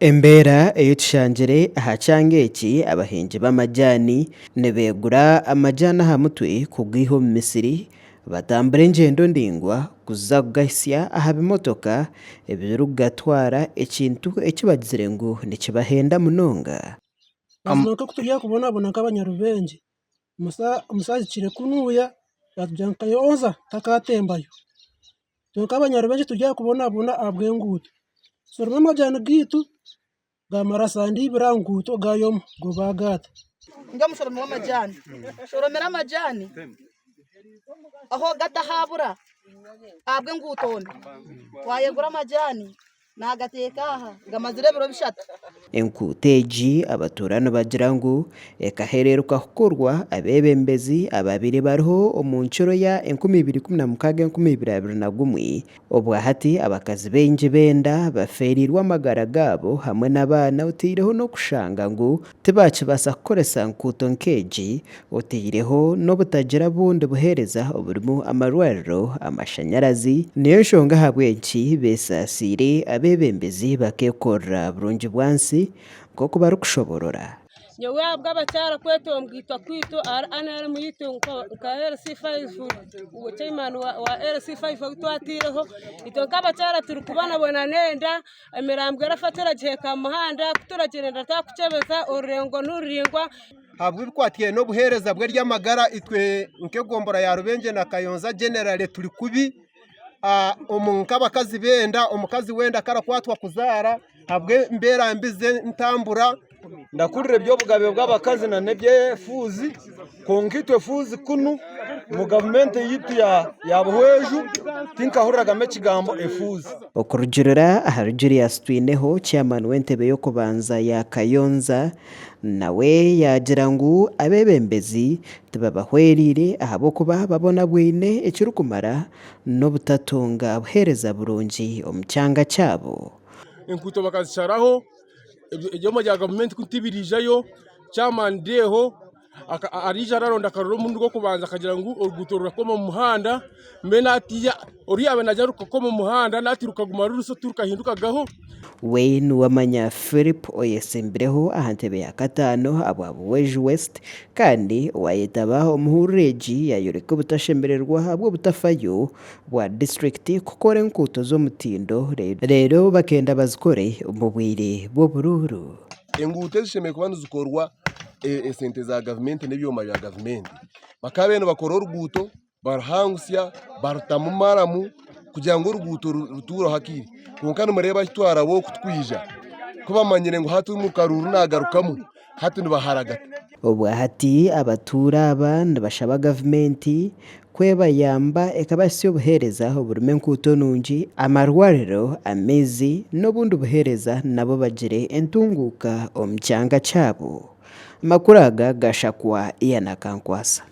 Embeera ei tushangire aha kyanga eki, abahingi b'amajaani nibeegura amajaani aha mutwe kugaiha omu misiri batambura engyendo ndaingwa kuza kugahitsya aha bimotoka ebirikugatwara ekintu eki bagizire ngu nikibahenda munonga. Mazima nk'oku turi aha kubonabona nk'abanyarubengye, omusa ahikire kunuuya yatugira ngu Kayonza takatembayo. Itwe nk'abanyarubengye turi aha kubonabona ahabw'enguuto. Tushoroma amajaani gaitu gamara sande ibiri aha nguuto gayoma go baagaata. Ndi omushoromi w'amajaani, nshoromire amajaani aho gatahabura ahabw'enguuto mbi. Twayegura amajaani Naagateeka aha, gamazire ebiro bishatu. Enkuuto egi abatuura nibagira ngu ekahereeruka kukorwa abeebembezi abaabaire bariho omu nkiro ya 2016, 2021. Obwa hati abakazi baingi b'enda bafeereirwe amagara gaabo hamwe n'abaana oteireho n'okushanga ngu tibaakibaasa kukoresa nkuuto nk'egi Otaireho n'obutagira bundi buheereza oburimu amarwariro, amashanyarazi, niyo nshonga ahabw'enki beesaasiire abeebembezi bakeekorera burungi bwansi nk'oku barikushoborora. Nyowe ahabw'abakyara kwetombwitwa kwaitu ahari NRM yaitu nka LC5 chairman wa LC5 ou twataireho, itwe nk'abakyara turikubonabona n'enda, emirambo erafa turagiheeka omu muhanda, ku turagyenda twakukyebeza orurengo niruraingwa. Ahabw'ebikwatiraine n'obuheereza bw'eby'amagara itwe nk'egombora ya Rubengye na Kayonza generally turi kubi nk'abakazi b'enda, omukazi w'enda ku arakwatwa kuzaara ahabw'embeera mbi z'entambura. Ndakurira eby'obugabe bw'abakazi nana eby'efuuzi kwonka itwe efuuzi kunu omu gavumenti yaitu ya Buhweju tinkahuriramu ekigambo efuuzi. Okurugiirira ahari Julius Twineho, Chairman w'entebe y'okubanza ya Kayonza, Nawe yaagira ngu abeebembezi tibabahwereire ahabw'okuba babonabweine ekirikumara n'obutatunga buheereza burungi omu kyanga kyabo. Enguuto bakazisharaho, ebyoma bya gavumenti ku tibiriijayo, chairman Deho ariija araronda akaruru omurundi gw'okubanza akagira ngu oruguuto rurakoma omu muhanda, mbwenu hatiiya oriya yaaba naagira rukakoma omu muhanda nahati rukaguma ruri so tirukahindukagaho. We Nuwamanya Philip oyetsimbireho aha ntebe ya kataano ahabwa Buhweju West kandi owayetaba omuhururu egi yayoreka obutashemererwa ahabw'obutafayo bwa disiturikiti kukora enkuuto z'omutindo reero bakenda bazikore omu bwire bw'oburuuru. Enguuto ezishemereire kuba nizikorwa esente za gavumenti n'ebyoma bya gavumenti bakaba nibakora oruguuto baruhangusya barutamu maramu kugira ngu oruguuto rutuureho akaire kwonka nimureeba ahu twaraba oku tukwija ku bamanyire ngu hati omu karuuru nagarukamu hati nibaharagata. Obwahati abatuura aba nibashaba gavumenti ku ebayamba ekabahitsya obuheereza oburimu enkuuto nungi, amarwariro, amaizi n'obundi buheereza nabo bagire entunguuka omu kyanga kyabo. Amakuru aga gashakwa Ian Akankwasa.